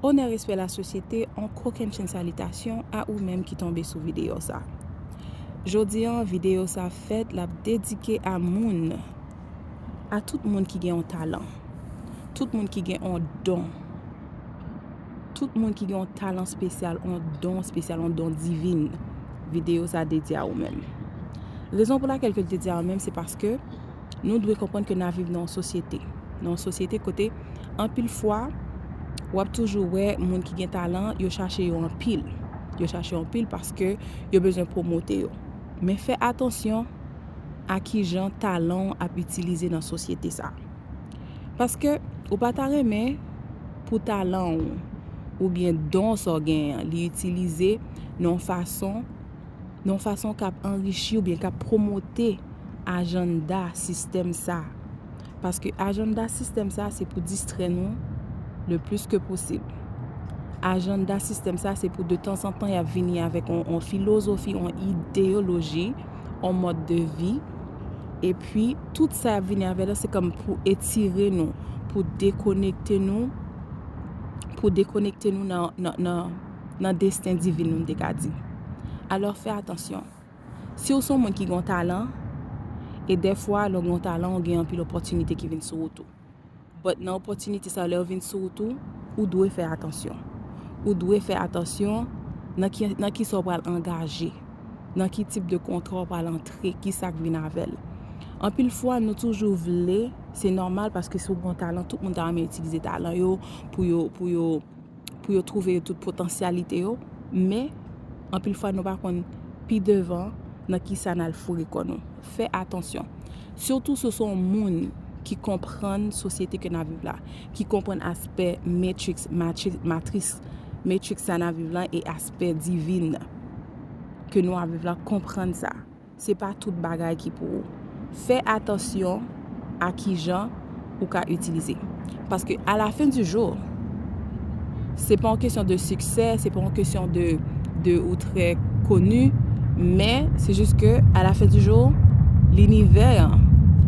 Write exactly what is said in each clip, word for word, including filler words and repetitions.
Onè, respè, lasosyete, on kokennchenn salitasyon a ou menm ki tonbe sou videyo sa. Jodi an, videyo sa fèt, l ap dedike a moun, a tout moun ki gen yon talan, tout moun ki gen yon don, tout moun ki gen yon talan espesyal, yon don espesyal, yon don divin. Videyo sa dedye a ou menm. Rezon pou lakèl ke l dedye a ou menm, se paske nou dwe konprann ke n ap viv nan yon sosyete. Nan yon sosyete kote, anpil fwa, w ap toujou wè moun ki gen talan, yo chache yo anpil. Yo chache yo anpil paske yo bezwen pwomote yo. Men fè atansyon a kijan talan w ap itilize nan sosyete sa. Paske ou pa ta renmen pou talan w oubyen don sa w genyen an, li itilize nan yon fason, nan yon fason k ap anrichi oubyen k ap pwomote ajanda sistèm sa. Paske ajanda sistèm sa, se pou distrè nou le plis ke posib. Ajanda sistèm sa, se pou de tanzantan y ap vini avèk yon, yon filozofi, yon ideyoloji, yon mòd de vi. Epi, tout sa y ap vini avè l, se kòm pou etire nou, pou dekonekte nou, pou dekonekte nou nan, nan, nan, nan desten divin nou, m te ka di. Alò, fè atansyon. Si w se yon moun ki gen yon talan, e dèfwa, lè w gen yon talan, w gen anpil opòtinite ki vin sou wout ou. But nan opòtinite sa, lè yo vin sou wout ou, ou dwe fè atansyon. Ou dwe fè atansyon nan ki, nan kisa w pral angaje, nan ki tip de kontra w pral antre, kisa k vin avè l. Anpil fwa, nou toujou vle, se nòmal paske si w gen yon talan, tout moun ta renmen itilize talan yo pou yo, pou yo, pou yo twouve yo tout potansyalite yo, men anpil fwa nou pa konn pi devan nan kisa n al foure kò nou. Fè atansyon. Sitou si w se yon moun ki konprann sosyete ke n ap viv la, ki konprann aspè matrix, matri-, matris, matrix sa n ap viv la e aspè divin ke nou ap viv la, konprann sa. Se pa tout bagay ki pou ou. Fè atansyon a kijan ou ka itilize. Paske a la fen di jou, se pa yon kesyon de siksè, se pa yon kesyon de, de ou trè koni, men se jis ke a la fen di jou, linivè an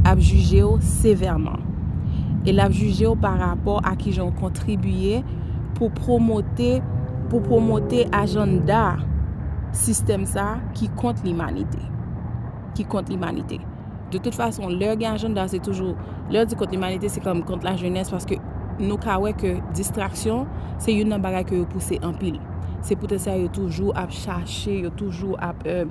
ap jije w sevèman. E l ap jije w pa rapò a kijan w kontribiye pou pwomote, pou pwomote ajanda sistèm sa ki kont limanite. Ki kont limanite. De tout fason, lè gen ajanda, se toujou, lè yo di kont limanite, se kòm kont lajenès, paske nou ka wè ke distraksyon, se youn nan bagay ke yo pouse anpil. Se poutèt sa, yo toujou ap chache, yo toujou ap, euh,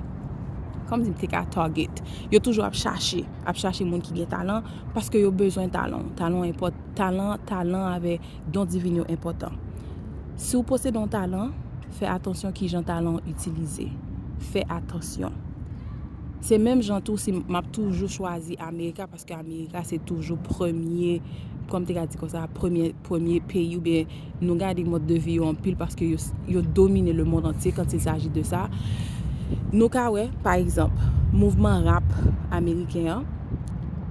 kòm di m te ka target. Yo toujou ap chache, ap chache moun ki gen talan, paske yo bezwen talan. Talan enpòt-, talan, talan avè don divin yo enpòtan. Si w posede yon talan, fè atansyon kijan talan w itilize. Fè atansyon. Se menm jan tou si m ap toujou chwazi Amerika, paske Amerika se toujou premye, kòm te ka di konsa, premye, premye peyi oubyen nou gade mòd de vi yo anpil paske yo, yo domine le monde entier quand il s'agit de ça. Nou ka wè, pa egzanp, mouvman rap ameriken an,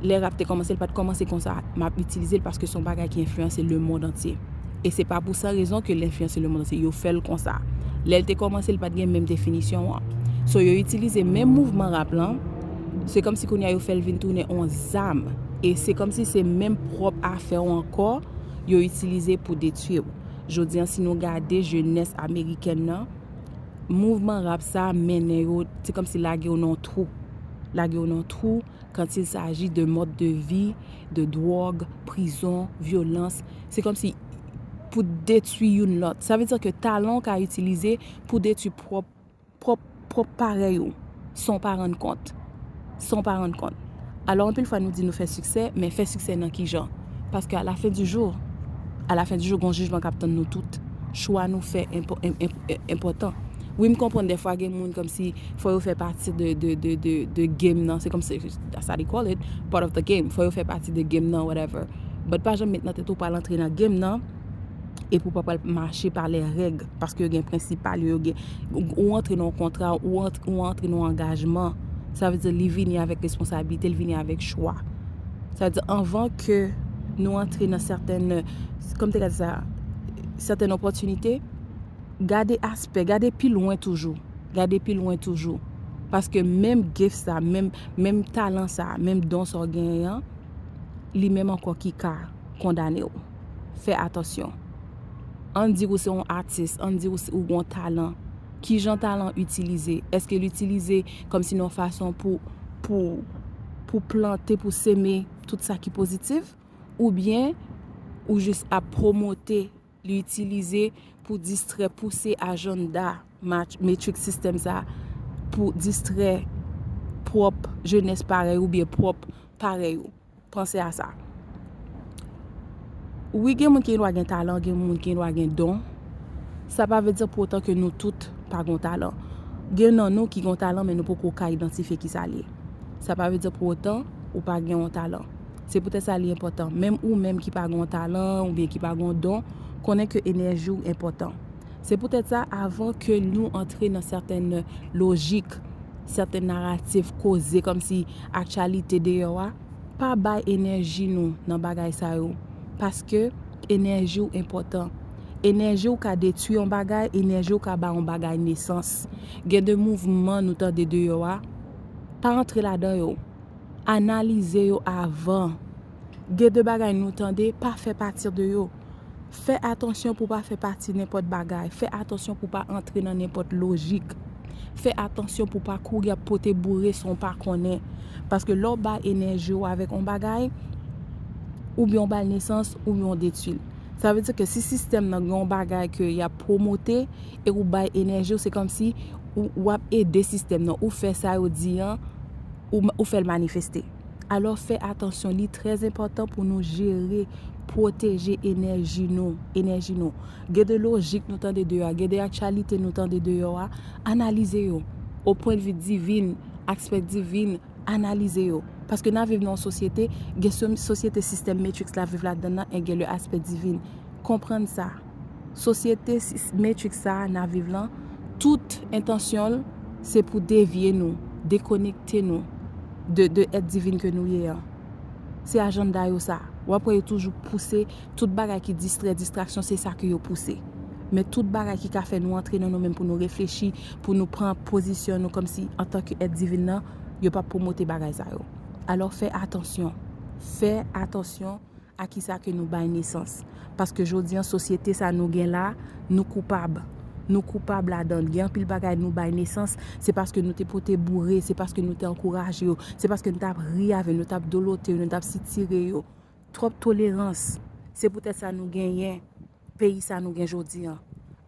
lè rap te kòmanse, l pa t kòmanse konsa, m ap itilize l paske se yon bagay ki enfliyanse le monde entier. E se pa pou san rezon ke l enfliyanse le monde entier. Yo fè l konsa. Lè l te kòmanse, l pa t gen menm definisyon an. So, yo itilize menm mouvman rap lan. Se kòmsi kounye a yo fè l vin tounen yon zam. E se kòmsi se menm pwòp afè w ankò yo itilize pou detwi w. Jodi an, si nou gade jenès amerikèn nan, mouvman rap sa mennen yo, se kòmsi lage yo nan yon twou. Lage yo nan yon twou, quand il s'agit de mode de vie, de dwòg, prizon, vyolans. Se kòmsi pou detwi youn lòt. Sa vle di ke talan w ka itilize pou detwi pwòp, pwòp, pwòp parèy ou, san w pa rann kont. San w pa rann kont. Alò, anpil fwa nou di nou fè siksè, men fè siksè nan ki jan? Paske a la fen di jou, a la fen di jou, gon jijman k ap tann nou tout. Chwa nou fè enpò-, en-, en-, en-, enpòtan. Wi, m konprann dèfwa gen moun kòmsi fò yo fè pati de, de, de, de, de game nan. Se kòmsi, that's how they call it, part of the game. Fò yo fè pati de game nan, whatever. But pa janm met nan tèt ou pral antre nan game nan, epi w pa pral mache pa lè règ, paske yo gen prensip pa yo, yo gen, ou antre nan yon kontra, ou antre, ou antre nan yon angajman. Sa vle di li vini avèk responsablite, li vini avèk chwa. Sa vle di anvan ke nou antre nan sètèn, kòm te ka di sa, sètèn opòtinite, gade aspè, gade pi lwen toujou. Gade pi lwen toujou. Paske menm gift sa, menm, menm talan sa, menm don sa w genyen an, li menm ankò ki ka kondane w. Fè atansyon. Ann di ou se yon atis, ann di ou, se- ou gen yon talan. Kijan talan itilize? Èske l itilize kòmsi nan yon fason pou, pou, pou plante, pou seme tout sa ki pozitif? Oubyen ou jis ap pwomote li itilize pou distrè, pouse ajanda mat- Matrix sistèm sa pou distrè pwòp jenès parèy oubyen pwòp parèy ou? Panse a sa. Wi, gen moun ki gen dwa gen talan, gen moun ki gen dwa gen don. Sa pa vle di pou otan ke nou tout pa gen talan. Gen nan nou ki gen talan, men nou poko ka idantifye ki sa l ye. Sa pa vle di pou otan ou pa gen yon talan. Se poutèt sa li enpòtan. Menm ou menm ki pa gen yon talan oubyen ki pa gen yon don, konnen ke enèji w enpòtan. Se poutèt sa, avan ke nou antre nan sètèn lojik, sètèn naratif, koze kòmsi aktyalite deyò a, pa bay enèji nou nan bagay sa yo. Paske enèji w enpòtan. Enèji w ka detwi yon bagay, enèji w ka ba yon bagay nesans. Gen de mouvman nou tande deyò a, pa antre ladan yo. Analize yo avan. Gen de bagay nou tande, pa fè pati de yo. Fè atansyon pou pa fè pati nenpòt bagay. Fè atansyon pou pa antre nan nenpòt lojik. Fè atansyon pou pa kouri ap pote boure san w pa konnen. Paske lè w bay enèji w avèk yon bagay, oubyen w ba l nesans, oubyen w detwi l. Sa vle di ke si sistèm nan gen yon bagay ke y ap pwomote e ou bay enèji w, se kòmsi ou, w ap ede sistèm nan, ou fè sa yo di an, ou, ou fè l manifeste. Alò, fè atansyon, li trè enpòtan pou nou jere, pwoteje enèji nou, enèji nou. Gen de lojik nou tande deyò a, gen de aktyalite nou tande deyò a, analize yo. O pwennvi divin, aspè divin, analize yo. Paske n ap viv nan yon sosyete, gen so- sosyete sistèm Matrix la viv ladan nan, e gen le aspè divin. Konprann sa. Sosyete sis- Matrix sa a n ap viv lan, tout entansyon l, se pou devye nou, dekonekte nou de, de èt divin ke nou ye an. Se ajanda yo sa. W ap wè yo toujou pouse tout bagay ki distrè, distraksyon, se sa ke yo pouse. Men tout bagay ki ka fè nou antre nan nou menm pou nou reflechi, pou nou pran pozisyon nou kòmsi antanke èt divin nan, yo p ap pwomote bagay sa yo. Alò, fè atansyon. Fè atansyon a kisa ke nou bay nesans. Paske jodi an, sosyete sa nou gen la, nou koupab. Nou koupab ladan l. Gen anpil bagay nou bay nesans, se paske nou te pote boure, se paske nou te ankouraje yo, se paske nou t ap ri avè yo, nou t ap dolote yo, nou t ap sitire yo. Twòp tolerans. Se poutèt sa nou genyen peyi sa nou gen jodi an.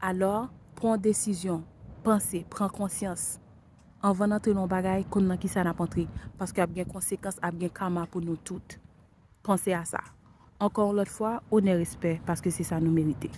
Alò, pran desizyon, panse, pran konsyans. Anvan n antre nan yon bagay, konn nan kisa n ap antre. Paske ap gen konsekans, ap gen kama pou nou tout. Panse a sa. Ankò yon lòt fwa, onè, respè, paske se sa nou merite.